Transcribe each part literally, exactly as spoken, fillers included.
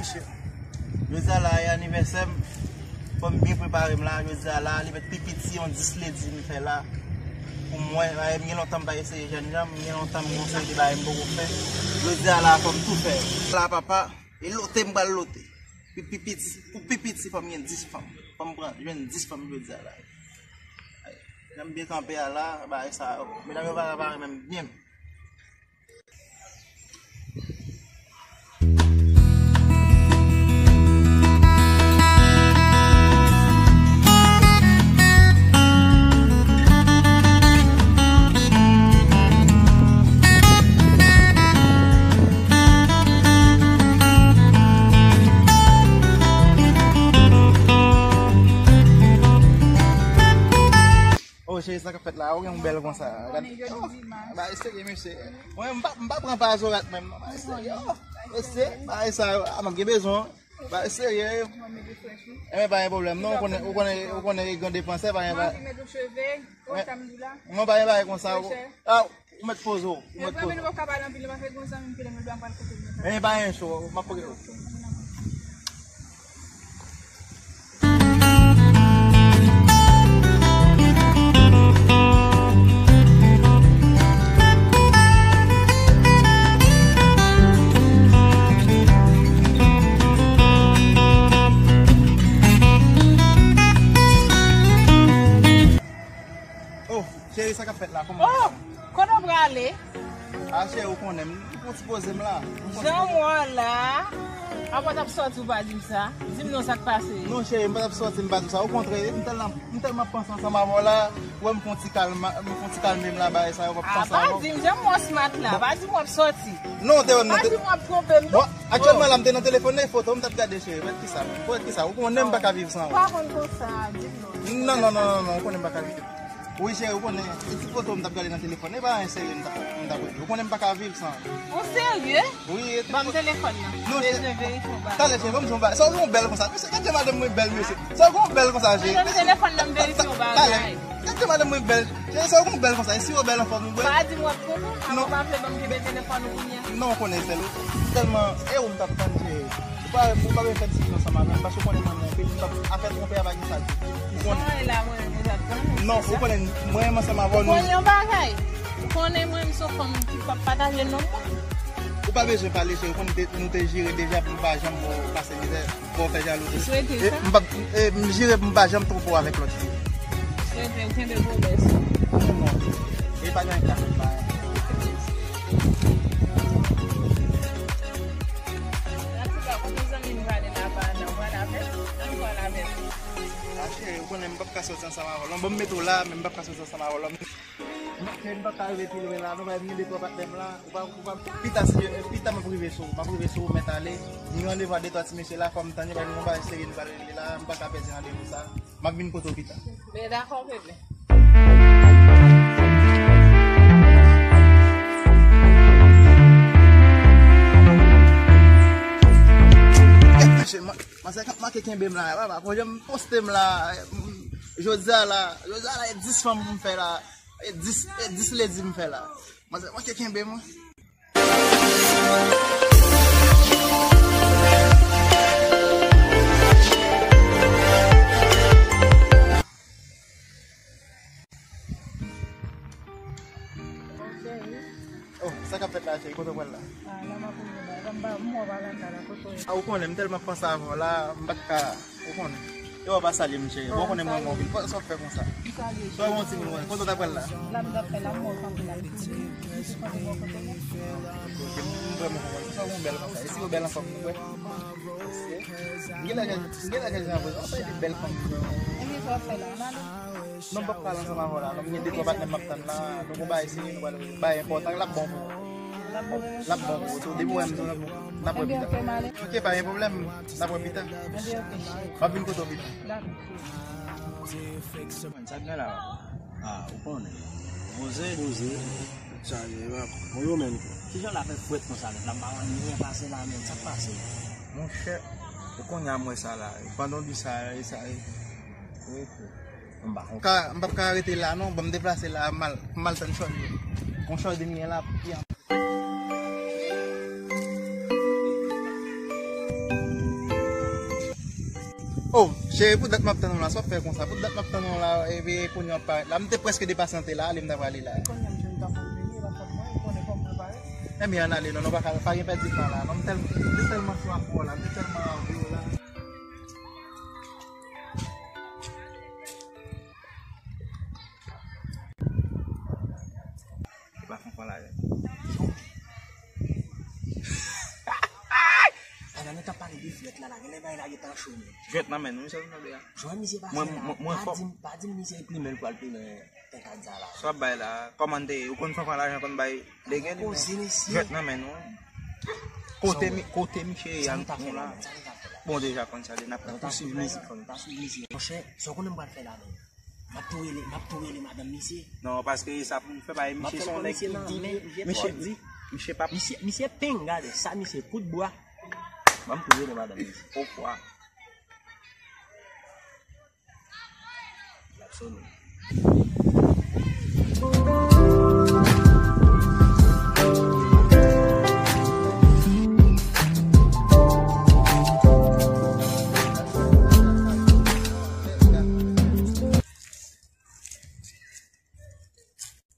Jodi a la, e anivèsè m. Fò m byen prepare m la. Jodi a la, li mèt pi piti, yon dis ledi m fè la. Pou mwen, m gen lontan m pa eseye jèn jan, m gen lontan m gen yon seri de bagay m poko fè. Jodi a la, fò m tou fè. La, papa, e lote m pral lote. Pi, pi piti, pou pi piti, fò m gen dis fanm. Fò m pran, jwenn dis fanm jodi a la. Jan m byen kanpe a la, bagay sa yo. Medam yo pa ka pare menm byen. Oh, cheri, sa k ap fèt la? Ou gen yon bèl konsa. Gad. Ba, serye, mesye. Mwen, m pa, m pa pran pa zorat menm, non. Ba, serye. Oh, mesye, ba, sa yo. Ah, m ap gen bezwen. Ba, serye. Enben, pa gen pwoblèm, non. Ou konnen, ou konnen, ou konnen gen depansè, pa gen ba. Non, pa gen bagay konsa. Ah, ou mèt poze w, ou mèt poze w. Enben, pa gen cho, m ap poze w. Oh, cheri, sa k ap fèt la? Kòman? Oh, kote w prale? Ah, cheri, ou konnen, m, m pran ti poze m la. Jan m wè w la, apa w t ap sòti ou pa di m sa? Di m non, sa k pase? Non, cheri, m pa t ap sòti, m pa di w sa. Okontrè, m tèlman, m tèlman panse ansanm avè w la, ou wè m fè yon ti kalma, m fè yon ti kalme m la, bagay sa yo, m ap panse avè w. Ah, pa di m, jan m wè w smart la, pa di m w ap sòti. Non, w te wè m nan te... Pa di m w ap twonpe m, non. Bon, aktyèlman la, m te nan telefòn, e foto m t ap gade, cheri, mèt kisa? Mèt kisa? Ou konnen m pa ka viv san ou. Pa konn konsa, di m non. Non, non, non, non, non, ou konnen m pa ka viv. Wi, cheri, ou konnen, e ti foto m t ap gade nan telefòn, e pa anyen serye m t ap, m t ap regle. Ou konnen m pa ka viv san ou. Ou serye? Wi, e ti foto. Ban m telefòn nan. Non, cheri. Bezwen verifye yon bagay. Talè, cheri, ban m di yon bagay. Sa w gen yon bèl konsa. Mesye, gade madanm mwen bèl, mesye. Sa w gen yon bèl konsa, cheri. Ban m telefòn nan, m verifye yon bagay. Talè. Gade madanm mwen bèl. Cheri, sa w gen yon bèl konsa. E si w bèl anfòm ou bwè? Pa di m w ap kontan. Non. Apa w pa vle ban m kenbe telefòn ou kounye a? Non, ou konnen sèl ou. Tèlman, e ou m t ap tann, cheri. Ou pa, ou pa bezwen fè diskisyon ansanm avè m, paske ou konnen mwen renmen w anpil, m p ap, afè twonpe a pa gen sa di. Ou konnen. Sa w la, mwen renmen w ap tann. Non, ou konnen, mwen renmen ansanm avè w, nou. Ou konnen yon bagay? Ou konnen mwen, m se yon fanm ki p ap pataje nonm mwen. Ou pa bezwen pale, cheri, ou konnen te, nou te jire deja pou m pa janm ba w pase mizè, ba w fè jalou. Ou swete sa? E m p ap, e m jire pou m pa janm twonpe w avèk lòt fi. Swete, ou kenbe pwomès. Ou renmen w. E pa gen anyen k ka fè m pa renmen w. Atiba, kote zanmi m prale la, pa nan pral avè l, ann pral avè l. A cheri, ou konnen m p ap ka sòti ansanm avè w. Lè m ban m mete w la, men m p ap ka sòti ansanm avè w. Lè m, m p ap ka rive pi lwen la, non, paske m gen de twa patnè m la. Ou pa, ou pa, pita, si Dye, pita m ap rive sou ou, m ap rive sou ou, mèt ale. M gen randevou a de twa ti mesye la, fò m tann yo, paske m gen yon bagay serye nou pral regle la, m pa ka pèdi randevou sa. M ap vin kote w pita. Ben, dakò, bebe. Gad, mesye, ma-, manzè k ap manke kenbe m la, papa, pou jan m poste m la, jodi a la, jodi a la, e dis fanm m fè la, e dis, e dis ledi m fè la. Manzè manke kenbe m, wi. Oh, sa k ap fèt la, cheri? Kote w pral la? Ah, la m ap rive la. M pa, m wè w pa la, la, kote w ye? Ah, ou konnen, m tèlman panse avè w la, m pa t ka, ou konnen. E w pa salye m, cheri. Bon, ou konnen mwen, mwen, sa w fè konsa. M salye. Sa w yon timoun, kote w ta pral la? La, m t ap fè la, m wè w kanpe la. Ok, m vrèman kontan. Sa w yon bèl konsa. E si w bèl anfòm, nou wè. M gen lè, m gen lè jan vre. Ou fè de bèl fanm. E men sa w ap fè la, m ale. Non, m p ap pale ansanm avè w la. Non, m gen de twa patnè m ap tann la. Nou gon bagay serye, nou pral bay enpòtan. L ap bon pou ou. L ap bon pou ou. So, depi w wè m, n ap wè pita. Ok, pa gen pwoblèm. N ap wè pita. M ap vin kote w pita. Dakò. Sa k gen la? Ah, ou konnen. Poze. Poze. Sa ye, pa bon, yo menm tou. Kijan la fè frèt konsa nèt la? M pa wè anyen pase la menm. Sa k pase? Monchè, ou konnen a m wè sa la. Pandan w di sa, e sa, e, e, m pa konprann. Ka, m p ap ka rete la non, ban m deplase la, m al, m al tann chòdye. Gon chòdye m gen la, ki an- Cheri, Oh, cheri, pou dat m ap tann ou la, sa w ap fè konsa? Pou dat m ap tann ou la, epi kounye a w ap parèt la. M te prèske depase nan te la, ale m ta prale la. Kounye a m jwenn tan pou m vini, e pa fòt mwen, ou konnen kòman mwen parèt. Enben, ann ale non, non, pa ka, pa gen pèdi tan la. Non, m tèl-, m te tèlman swa pou w la, m te tèlman anvi w la. E pa fanfan la, wi. Ay, nan, nou t ap pale de jwèt la, la, genlè bagay la gentan cho, men. Jwèt nan men nou, misye, nou tande a. Jwèt misye pa fè la. Mwen, mwen, mwen fò. Pa di m, pa di m misye plimen l pral plimen tentad sa la. Sa w ap bay la, kòman te ye? Ou konn fanfan lajan konn bay degè li, men. Poze, mesye. Jwèt nan men nou. Kote mi-, kote misye ye ak nou la? Bon, deja konn sa, li n ap pouswiv misye. Monchè, sa w konnen m pral fè la, menm? M ap tou rele, m ap tou rele madanm misye. Non, paske sa pou m fè bay misye, se yon nèg ki di, misye, misye p ap. Misye, misye peng, gade, sa misye kout bwa. Ban m tou rele madanm misye. Pokwa? L ap sonnen.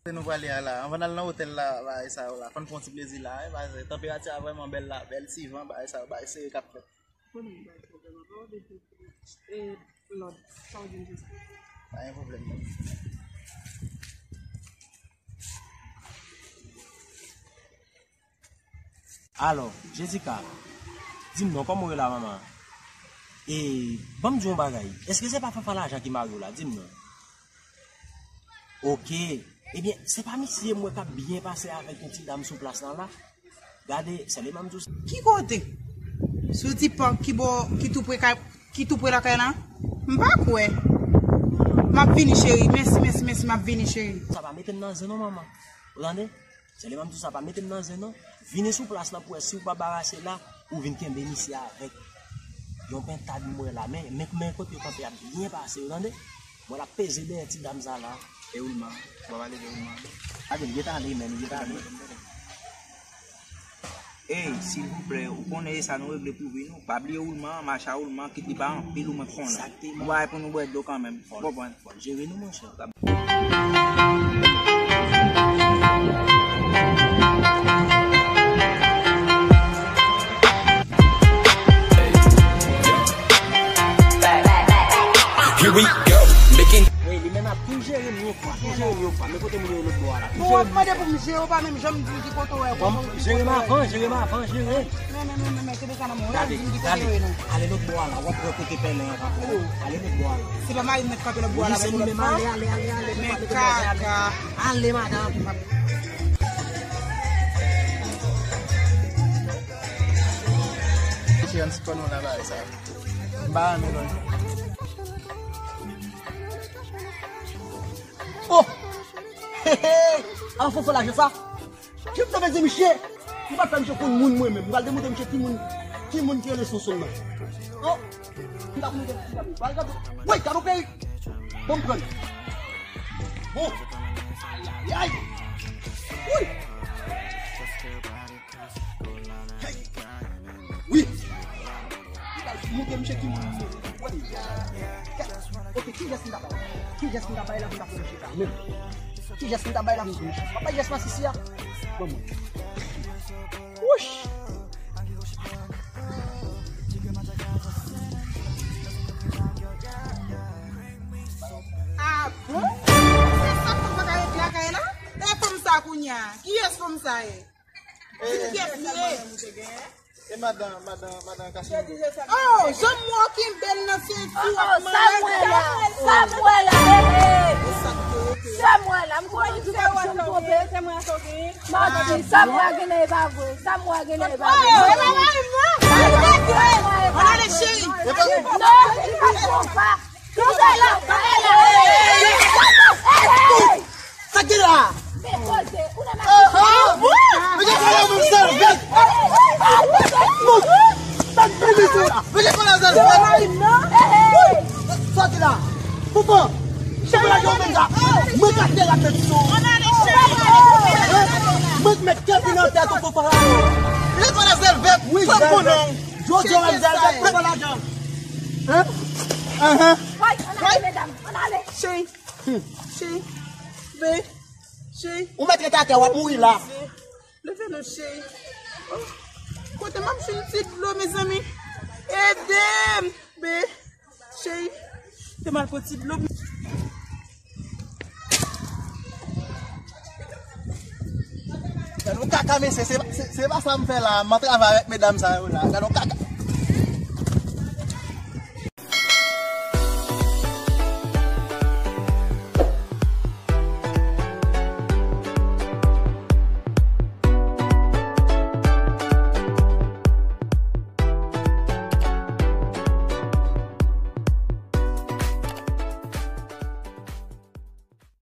Kote nou prale a la? Anvan n al nan otèl la, bagay sa yo la. Fò n pran yon ti plezi la, wi, paske tanperati a vrèman bèl la, bèl ti van, bagay sa yo, bagay serye k ap fèt. Konnen m bay pwoblèm ankò, depi e lòd, sa w di m jis? Pa gen pwoblèm non. Alò, Jessica, di m non, kòman w ye la, manman? E, ban m di w yon bagay. Èske se pa Fanfan Lajan ki mari w la? Di m non. Oke. Ebyen, se pa misye m wè k ap byen pase avèk yon ti dam sou plas la, la? Gade, sèlman m di w sa. Ki kote? Sou ti pòk ki bò, ki tou pre kay, ki tou pre lakay la? M pa kwè. M ap vini, cheri. Mèsi, mèsi, mèsi, m ap vini, cheri. Sa pa mete m nan zen non, manman. Ou tande? Sèlman m di w sa, pa mete m nan zen non. Vini sou plas la pou wè si w pa barase la, ou vin kenbe misye avèk yon pentad m wè la. Men, men, men kote yo kanpe ap byen pase, ou tande? Mwen l ap peze dèyè ti dam sa la. E woulman, ou pa pale de woulman. Gade, li gentan ale, men, li gentan ale. Ey, silvouplè, ou konnen e sa nou regle pou vi nou. Pa bliye woulman an, mache a woulman, kit li pa anpil, ou mèt konnen. Egzakteman. Ou pa pou nou bwè dlo kanmenm. Ou konprann? Fò l jere nou, monchè. Here we go. Making Wi, li menm ap tou jere m yon fwa, tou jere m yon fwa. Men kote moun yo lòt bò a la? Bon, w ap mande pou m jere w, pa menm janm di m ki kote w wè. Bon, jere m avan, jere m avan, jere. Men, men, men, men, men, kenbe sa nan men w, di m ki kote w ye non. Ale lòt bò a la, w ap wè kote pèlen an kanpe. Ale lòt bò a la. Se pa mari m mèt kanpe lòt bò a la, se li menm, ale, ale, ale, ale. Men kaka. Ale, madanm. Mesye, ann sipò nou nan bagay sa. M pa renmen lòt. Oh! He, he! An fofo lajan sa. Jan m te vle di misye, m pa fè misye konn moun mwen menm. M pral demontre misye ki moun, ki moun ki rele Sonson nan. Oh! M t ap montre misye, m pral gade. Woy, gade yon perik. Bon, m pran. Bon. Ay, ay, ay. Woy! Hey! Wi! Li pral montre misye ki moun li ye. Wè li. Ok, ki jès m ta bay? Ki jès m ta bay la pou m ta fè misye sa menm? Ki jès m ta bay la pou m fè misye? M ap bay jès masisi a. Ban mwen. Wouch! Ah bon? Se sa k fè m pa ka rete lakay la? E fanm sa kounye a? Kiyès fanm sa ye? Di m kiyès li ye. E madan, madan, madan Kasimiro. Oh, jan m wè w kenbe l nan senti w ap mare. Sa m wè la, sa m wè la, he, he. Sa m wè la, m kwè li di w pa janm twonpe. Manti, sa m wè genlè e pa vre, sa m wè genlè e pa vre. Oh, e pa mari m non. Ann ale cheri. Non, li pa twonpe. Sa k gen la? Men koze, ou nan machine. Mwen gen pwoblèm pou m sèl vèt. Sa k gen la? Mwen gen pwoblèm sèl vèt. Sa k gen la? Poupon, chèf la gen menm sa. Mwen ka tèl ak tèt sou. Mwen k mèt kè vin nan tèt ou, Poupon. Mwen gen pwoblèm sèl vèt. Wi, sèl vèt. Jodi a, mwen sèl vèt, Poupon lajan. Hein? Ahan. Woy, ann ale, medam, ann ale. Cheri, cheri, be, cheri. Ou mèt ret atè, w ap mouri la. Leve non, cheri. Oh, kote m ap jwenn ti dlo, mezanmi? Ede m, be, cheri. Te m al pran ti dlo. Gade yon kaka, mesye, se, se, se pa sa m fè la. M ap travay avèk medam sa yo la. Gade yon kaka.